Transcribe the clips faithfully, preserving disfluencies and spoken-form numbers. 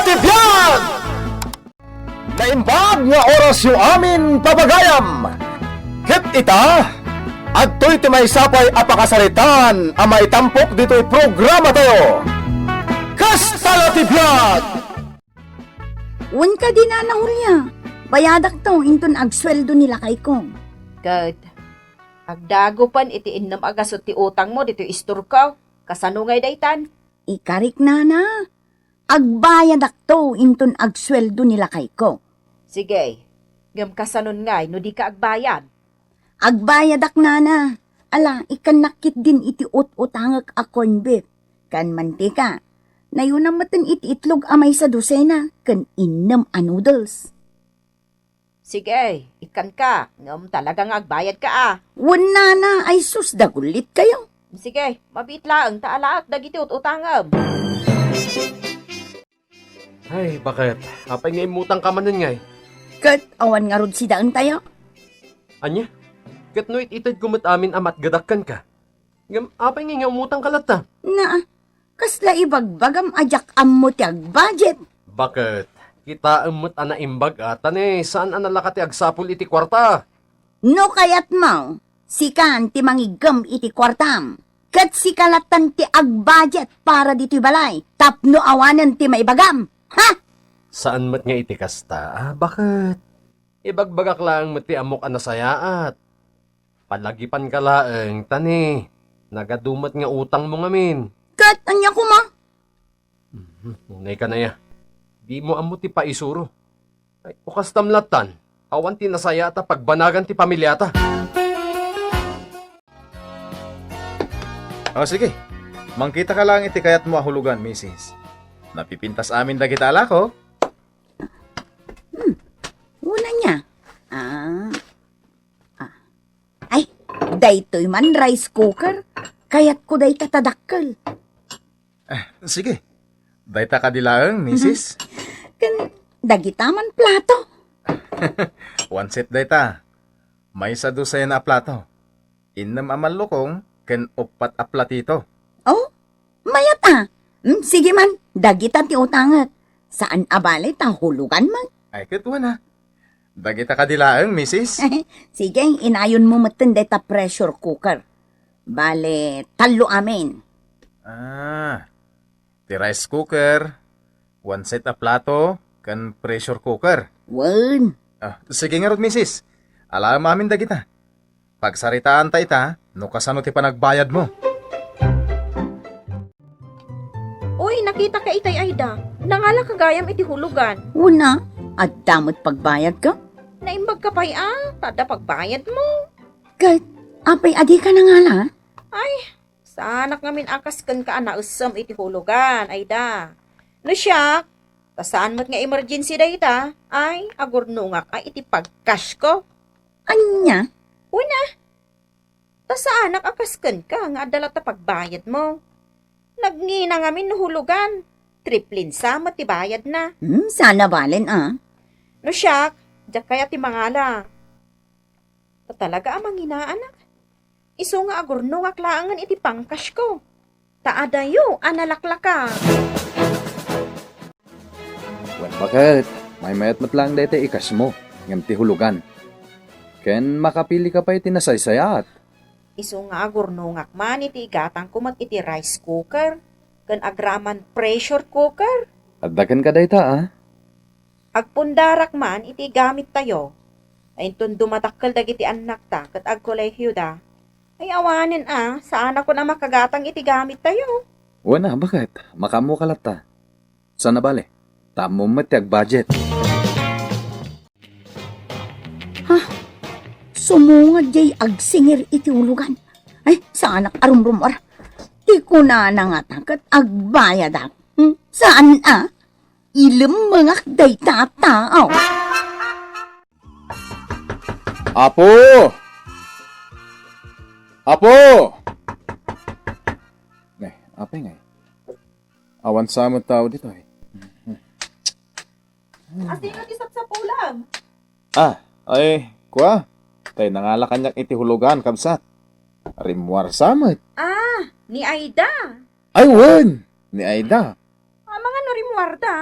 Ti biag! Naimbag nga orasyo amin pabagayam. Ket ita, adtoy ti maysa pay a pakasaritaan a maitampok ditoy programatayo. Kasta la ti biag! Wen kadi, Nana Julia, bayadakto inton agsueldo ni lakayko. Ket agdagupen iti innem a gasut ti utangmo ditoy istorko. Kasano ngay daytan? Ikarik, Nana. Agbayadakto inton agsueldo ni lakayko. Sige, ngem kasanon ngay no dika agbayad? Agbayadak, Nana. Ala, ikkannak ketdin iti ut-utangek a corn beef ken mantika. Nayonam metten iti itlog a maysa dosena ken innem a noodles. Sige, ikkanka, ngem talaga nga agbayadka a. Wen, Nana, ay sus, dagulitkayo. Sige, mabiit laeng ta alaek dagiti ut-utangem. Ay, baket? Apay nga immutangka manen ngay? Ket awan ngarud sidaentayo? Ania? Ket no it-itedko met amin a matgedak kenka? Ngem apay ngay nga umutangka latta? Na, kasla ibagbagam a diak ammo ti agbudget? Baket? Kitaem met a naimbag a, ta ne, saan a nalaka ti agsapul iti kuarta. No kayatmo, sikan ti mangiggem iti kuartam. Ket sika lattan ti agbudget para ditoy balay tapno awanen ti maibagam. Ha? Saan met nga iti kasta, a, baket? Ibagbagak laeng met ti ammok a nasayaat. Palagipanka laeng, ta ne, nagadu met nga utangmo ngamin. Ket ania koma? Mhm, unay ka na ya. Dimo ammo ti paisuro. Ay, o kastam lattan, awan ti nasayaat a pagbanagan ti pamiliata. O, sige. Mangkitaka laeng iti kayatmo a hulugan, misis. Napipintas amin dagita a lako. Hmm. Una niya. Ah. Ah. Ay, daytoy man rice cooker. Kayatko dayta ta dakkel. Eh, sige. Dayta kadi laeng, misis? Ken dagita man plato. One set dayta. Maysa dosena a plato. Innem a mallukong ken uppat a platito. Oh, mayat a. Hmm, sige man, dagita ti utangek. Saan a bale ta hulugan man. Ay, ket wen a. Dagita kadi laeng, misis? Sige, inayonmo metten dayta pressure cooker. Bale, tallo amin. Ah, ti rice cooker, one set a plato, ken pressure cooker. Wen. Ah, sige ngarud, misis. Alaem amin dagita. Pagsaritaanta ita no kasano ti panagbayadmo. Uy, nakitaka itay, Aida. Nangalaka gayam iti hulugan. Wen a, adda met pagbayadka? Naimbagka pay a, ta adda pagbayadmo. Ket, apay a dika nangala? Ay, saanak ngamin a kas kenka a naessem iti hulugan, Aida. No siak, ta saan met nga emergency dayta, ay, agurnongak a iti pag-cash ko. Ania? Wen a. Ta saanak a kas kenka nga adda latta pagbayadmo. Nagngina ngamin no hulugan, triplinsa met ti bayadna. Hmm, saan a balen a. No siak, diak kayat ti mangala. Ta talaga a manginaanak. Isu nga agurnongak laengen iti pangkashko. Ta adayo a nalaklaka. Wen, baket, maymayat met laeng dayta i-cashmo, ngem ti hulugan. Ken makapilika pay ti nasaysayaat. Isu nga agurnongak man iti igatangko met iti rice cooker, ken agraman pressure cooker. Adda kenka dayta, a? Agpundarak man iti gamittayo. Inton dumadakkel dagiti annakta ket agkolehioda, ay awanen a, saanakon a makagatang iti gamittayo. Wen a, baket, makaammoka latta. Saan a bale, ta ammom met ti agbudget. Ha? Sumungad jay agsingir iti hulugan. Ay, saanak a rumrumuar. Ti kunana ngata ket agbayadak. Hmm? Saan a? Ilemmengak dayta a tao. Apo! Apo! Ne, apay ngay? Awan sa met tao ditoy. Asino ti sapsapulam? Ah, ay, kua? Tay nangala kaniak iti hulugan, kabsat. Rimmuar sa met. Ah, ni Aida. Ay, wen! Ni Aida. Amangan no rimmuarda.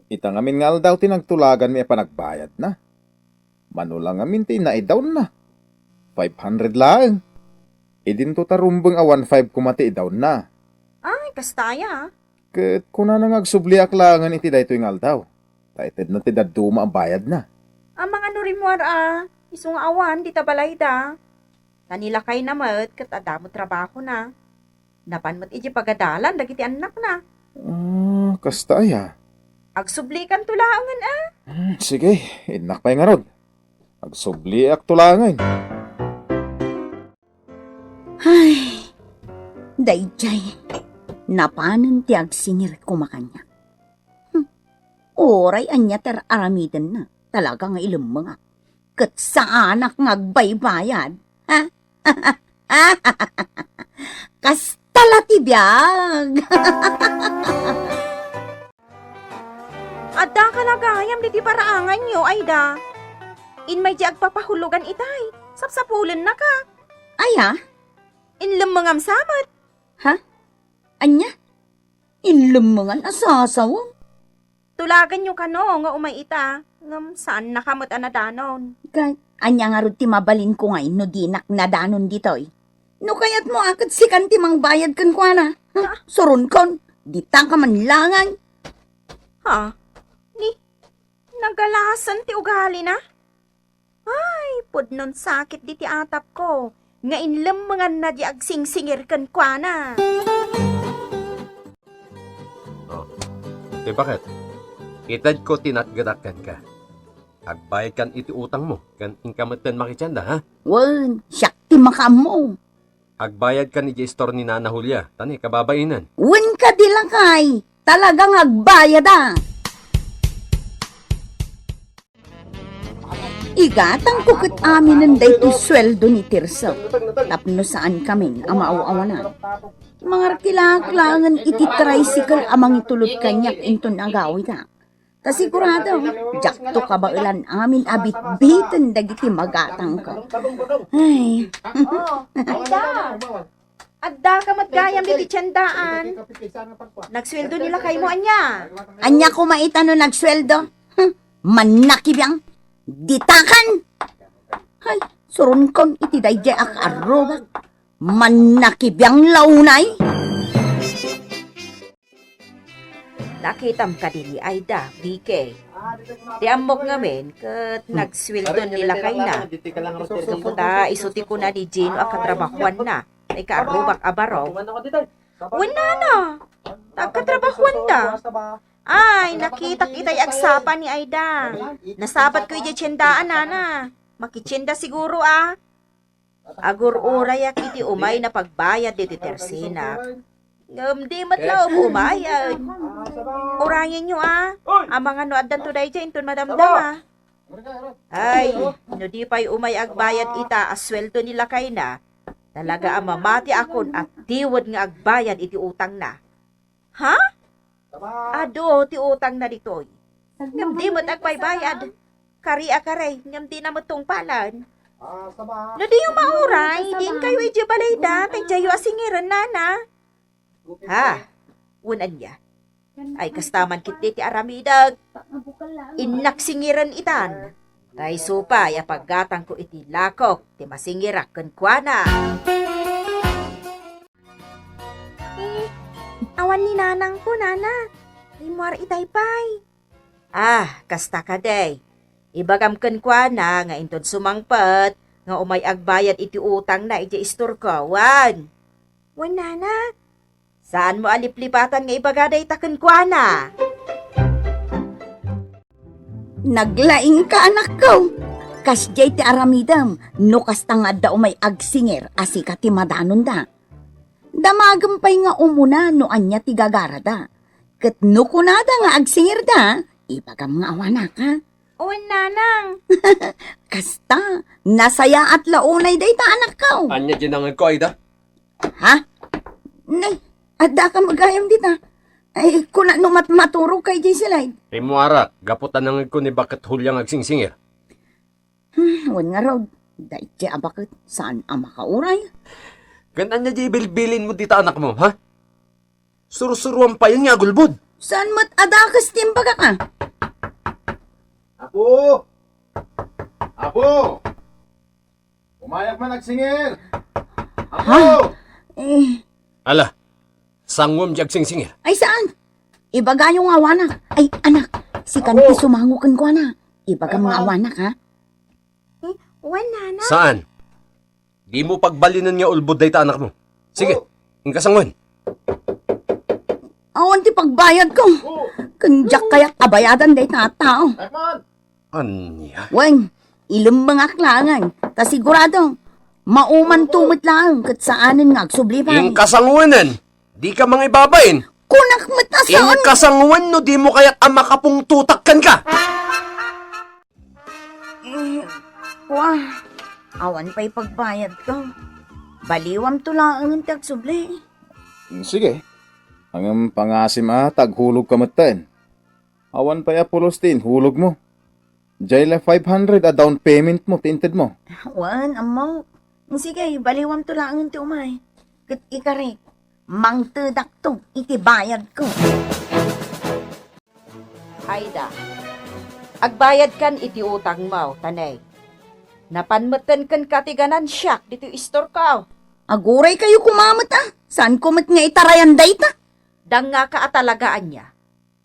Ita ngamin nga aldaw ti nagtulaganmi a panagbayadna. Mano la ngamin ti naidawnna. Five hundred laeng. Idinto ta rumbeng a one five koma ti idawnna. Ay, kasta aya. Ket kunana nga agsubliak laengen iti daytoy nga aldaw. Ta itedna ti dadduma a bayadna. Amangan no rimmuar a, isu nga awan, dita balayda. Ta ni lakayna met ket adda met trabahona. Napan met idiay pagadalan dagiti annakna. Ah, kasta aya? Agsublikanto laengen a. Hmm, sige, innak pay ngarud. Agsubliakto laengen. Ay, daydiay, napanen ti agsingir koma kaniak. Hmm, uray ania ti ar-aramidenna, talaga nga ilemmengak. Ket saanak nga agbaybayad. Ha? Kasta la ti biag. Adda ka la gayam diti paraanganyo, Aida. Immay di agpapahulogan itay, sapsapulennaka. Aya? Inlemmengam sa met. Ha? Ania? Inlemmengan a sasawem? Tulaganyo kano nga umay ita, ngem saannaka met a nadanon. Ket ania ngarud ti mabalinko ngay no dinak nadanon ditoy? No kayatmo a ket sikan ti mangbayad kenkuana, ha? Ah. Suronkon, dita ka man laengen. Ha? Ni, nagalasen ti ugalina? Ay, pudnon sakit diti atapko, nga inlemmenganna di agsingsingir kenkuana. Oh, ti baket, itedko ti natgetak kenka. Agbayadkan iti utangmo, ken inka metten makitienda, ha? Wen, siak ti makaammo. Agbayadkan idiay istor ni Nana Julia, ta ni kababainen. Wen kadi lakay, talaga nga agbayada. Igatangko ket aminen daytoy sueldo ni Tirso, tapno saankamin a maaw-awanan. Mangarkilaak laengen iti tricycle a mangitulod kaniak inton agawidak. Ta sigurado, diakto kabaelan amin a bitbiten dagiti magatangko. Ay. Oh, Aida. Addaka met gayam iti tiendaan. Nagsueldo ni lakaymo, ania? Ania koma ita no nagsueldo? Hmm, mannakibiang. Ditakan! Ay, suronkon iti daydiay a kaarrubak. Mannakibiang la unay. Nakitam kadi ni Aida, Vicky? Ti ammok ngamin ket nagsueldo ni lakayna. Gapu ta isu ti kuna ni Gino a katrabahuanna, ti kaarrubak a baro. Wen, nana, ta agkatrabahuanta. Ay, nakitak itay agsapa ni Aida. Nasabatko idiay tiendaan, nana. Makitienda siguro, a. Agur-urayak iti umayna pagbayad ditoy tersinak. Ngem di met la umayad. Urayenyo, a. Amangan no addanto daydiay inton madamdama. Ay, no di pay umay agbayad ita a sueldo ni lakayna, talaga a mamatiakon a tiwed nga agbayad iti utangna. Ha? Adu ti utangna ditoy. Ngem di met agbaybayad. Kari a kari, ngem dina met tungpalan. No diyo mauray, diin kayo idiay balayda, ta idiayyo a singiren, nana. Ha? Wen ania? Ay, kasta man ketdi ti aramidek. Innak singiren itan. Ta isu pay a paggatangko iti lakok ti masingirak kenkuana. Eh, awan ni nanangko, nana. Rimmuar itay pay. Ah, kasta kadi. Ibagam kenkuana nga inton sumangpet nga umay agbayad iti utangna idiay istorko, wen. Wen, nana. Saanmo a liplipatan nga ibaga dayta kenkuana. Naglaingka, anakko. Kasdiay ti aramidem no kasta nga adda umay agsingir a sika ti madanonda. Damagem pay nga umuna no ania ti gagarada. Ket no kunada nga agsingirda, ibagam nga awanaka. Wen, nanang. Kasta, nasayaat la unay dayta, anakko. Ania diay nangegko, Aida? Ha? Nay, addaka met gayam dita. Ay, kuna no mat-, maturogka idiay silay. Rimmuarak, gapu ta nangegko ni Baket Julia nga agsingsingir. Hmm, wen ngarud, daydiay a baket, saan a makauray? Ken ania diay bilbilinmo dita anakmo, ha? Sursuruam payen nga agulbod. Saan met a dakes ti imbagak, a? Apo! Apo! Umayak man agsingir! Apo! Ha? Eh. Ala, sanguem ti agsingsingir? Ay, saan? Ibagayo nga awanak. Ay, anak, sika ti sumango kenkuana. Ibagam nga awanak, ha? Eh, wen, nana. Saan? Dimo pagbalinen nga ulbod dayta anakmo. Sige, inka sangoen. Awan ti pagbayadko. Ken diak kayat a bayadan dayta a tao. Ania? Wen, ilemmengak laengen. Ta sigurado, maumanto met laeng ket saanen nga agsubli pay. Inka sangoenen. Dika mangibabain. Kunak met a saan. Inka sangoen no dimo kayat a makapungtotak kenka. Eh, wa, awan pay pagbayadko. Baliwamto laengen ti agsubli. Mm, sige. Ngem pangasim a ta aghulogka metten. Awan pay a pulos ti inhulogmo. Diay la five hundred a down paymentmo ti intedmo. Wen, ammo. Sige, baliwamto laengen ti umay. Ket ikarik, mangtedakto iti bayadko. Aida, agbayadkan iti utangmo, tanay. Napan metten kenka ti ganansiak ditoy istorko. Aguraykayo koma met, a. Saanko met nga itarayan dayta? Dangngaka a talaga, ania?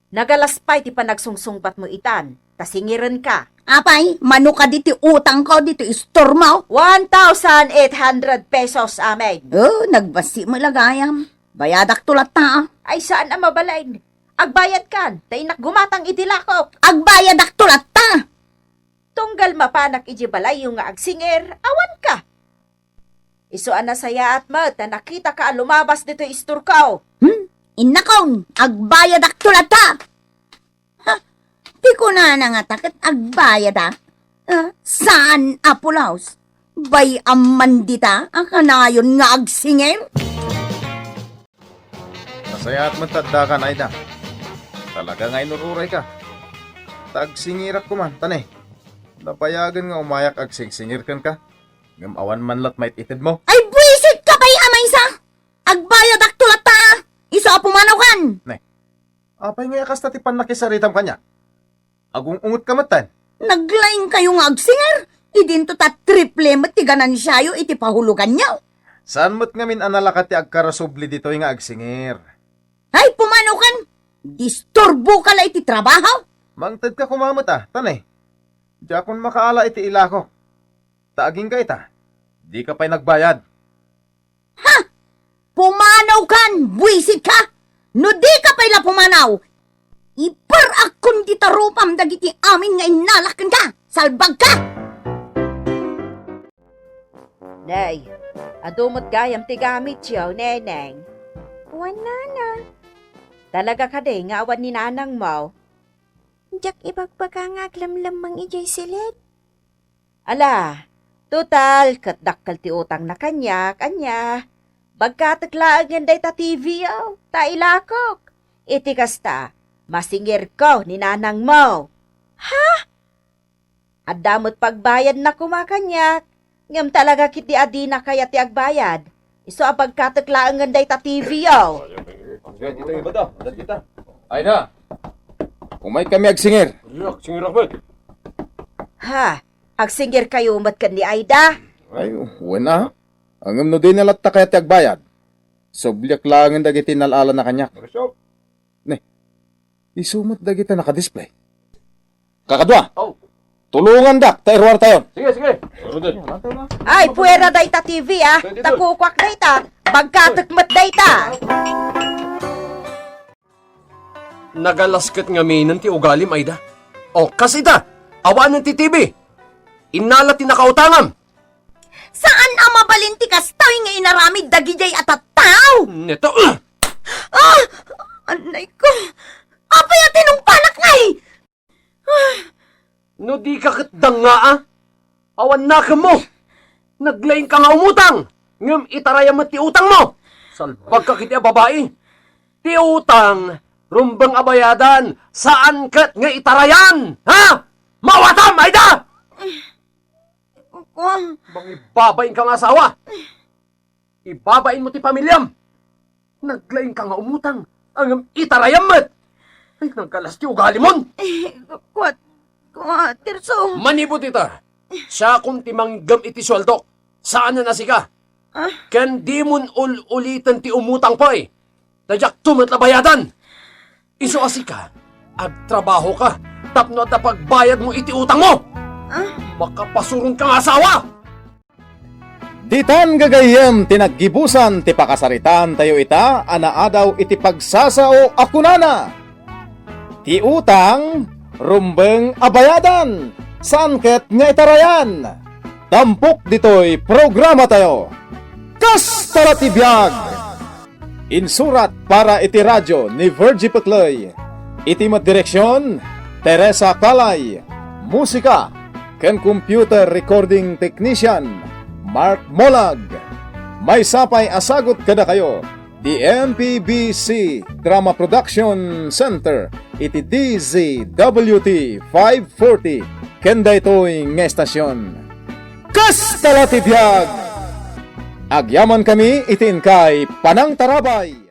Nagalas pay ti panagsungsungbatmo itan, ta singirenka. Apay, mano kadi ti utangko ditoy istormo? One thousand eight hundred pesos amin. Oh, nagbassit met la gayam. Bayadakto latta, a. Ay, saan a mabalin. Agbayadkan, ta innak gumatang iti lakok. Agbayadakto latta! Tunggal mapanak idiay balayyo nga agsingir, awanka. Isu a nasayaat met ta nakitaka a lumabas ditoy istorko. Hmm? Innakon, agbayadakto latta! Ha? Ti kunana ngata ket agbayada? Ah, saan a pulos? Bay-am man dita a kanayon nga agsingir? Nasayaat met ta addakan, Aida. Talaga nga inur-urayka. Ta agsingirak koman, ta ne, nabayagen nga umayak agsingsingir kenka, ngem awan man lat maititedmo. Ay, buisitka pay a maysa! Agbayadakto latta, a! Isu a pumanawkan! Ne, apay ngay a kasta ti pannakisaritam kaniak? Agung-ungetka metten. Naglaingkayo nga agsingir, idinto ta triple met ti ganansiayo iti pahuloganyo. Saan met ngamin a nalaka ti agkarasubli ditoy nga agsingir. Ay, pumanokan! Disturboka la iti trabaho! Mangtedka koma met, a, ta ne, diakon makaala iti ilako. Ta agingga ita, dika pay nagbayad. Ha? Pumanawkan, buisitka! No dika pay la pumanaw, iper-akkon dita rupam dagiti amin nga innalak kenka! Salbagka! Nay, adu met gayam ti gamityo, Neneng. Wen, Nana. Talaga kadi nga awan ni nanangmo? Diak ibagbaga nga aglemlemmeng idiay siled. Ala, total, ket dakkel ti utangna kaniak, ania? Bagkatek laengen dayta T V, o, ta ilakok. Iti kasta, masingirko ni nanangmo. Ha? Adda met pagbayadna koma kaniak, ngem talaga ketdi a dina kayat ti agbayad. Isu a bagkatek laengen dayta T V, o. Sige, dita, iba ta. Dita. Ay na. Umay kami agsingir. Ayak, singir ako. Ha? Agsingirkayo met ken ni Aida? Ay, wen a. Ngem no dina latta kayat ti agbayad, subliak laengen dagiti nal-alanna kaniak. Marisok. Ne, isu met dagita nakadisplay. Kakadua, oh, tulongandak ta iruartayon. Sige, sige. Ay, puera dayta T V, a. Sige, sige. Ta kukuak dayta. Bagkatek met dayta. Nagalasket ngaminen ti ugalim, Aida. O, kas ita, awanen ti T V. Innala ti nakautangam. Saan a mabalin ti kastoy nga inaramid dagidiay a tattao? Neto, uh! Ah! Anay ko! Apay a tinungpanak ngay? Ah! No dika ket dangngaa, awan nakemmo. Naglaingka nga umutang, ngem itarayam met ti utangmo. Salbagka ketdi a babai. Ti utang, rumbeng a bayadan, saan ket nga itarayan, ha? Mawatam, Aida! Kuan. Mangibabain ka nga asawa. Ibabain mo ti pamiliam. Naglaing ka nga umutang, ngem itarayam met. Pinanggalas ti ugalimon! Eh, kuat, kuat, Tirso. Manipud ita, siakon ti mangiggem iti sueldok. Saanen a sika. Ah? Ken dimon ul-uliten ti umutang pay. Ta diakto met la bayadan. Isu a sika, agtrabahoka tapno adda pagbayadmo iti utangmo. Ah? Makapasuronka nga asawa! Ditan gagayyem ti naggibusan ti pakasaritaantayo ita a naadaw iti pagsasao a kunana, "Ti utang, rumbeng a bayadan, saan ket nga itarayan." Tampok ditoy programatayo. Kasta la ti biag! Insurat para iti radio ni Virgie Pecley. Iti met direksion, Teresa Calay. Musika ken computer recording technician, Mark Molag. Maysa pay a sagut kadakayo ti M P B C Drama Production Center iti D Z W T five forty ken daytoy nga estasion. Kasta la ti biag! Agyamankami iti inkay panangtarabay.